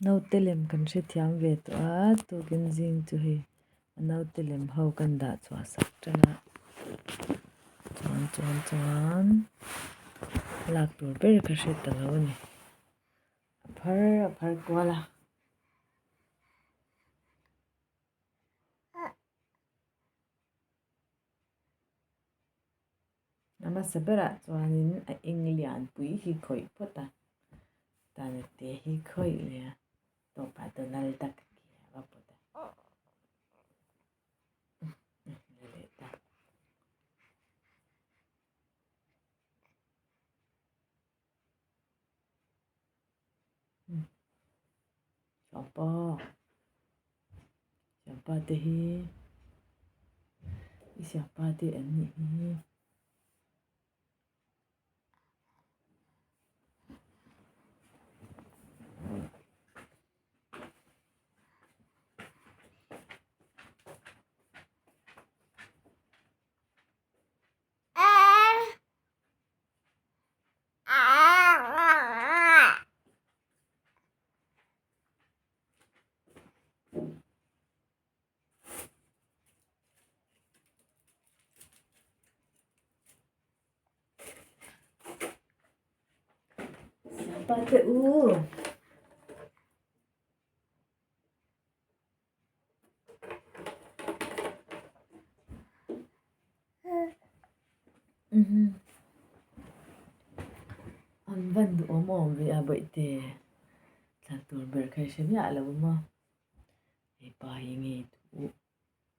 Naute lem kan hrethiam ve tawh a tukin zing chu hei a naute lem ho kan dah chhuah sak tan a chuan chuan chuan lak tur ber ka hre ta lo a ni a phar a phar kual a. A hmasa berah chuanin a eng lianpui hi khawih phawt a tana te hi khawih leh a tawpah Donald Duck a ke a va pawt a la leh ta. Siampa siampa te hi i siampa te an nih hi. Siampa te u. An van duhawm awm ve a bawihte thlan tur ber kha i hre miah lo a maw hepa hi nge duh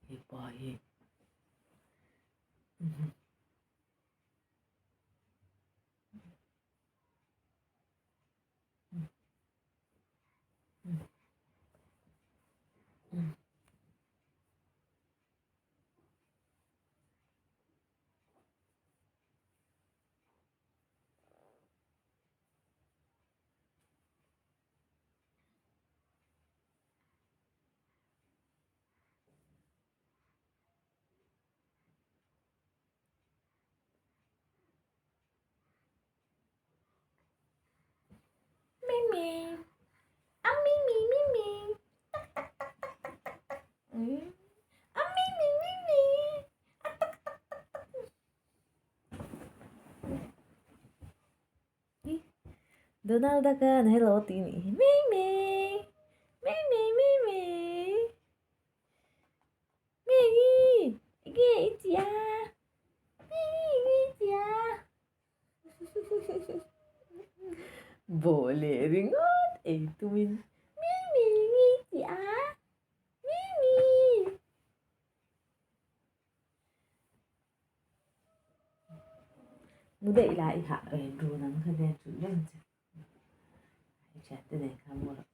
hepa hi. Mimi a Mimi Mimi tak tak tak tak tak tak tak a Mimi Mimi a tak tak tak tak Donald Duck an hello tih nih hi Mimi Mimi Mimi Mimi enge i tih a Mimi enge i tih a Bawh leh ringawt ei tumin Mimi enge i tih a Mimi Mu daih la i hah reng run ang kha nen ṭulh reng che i thiante nen khan mu rawh.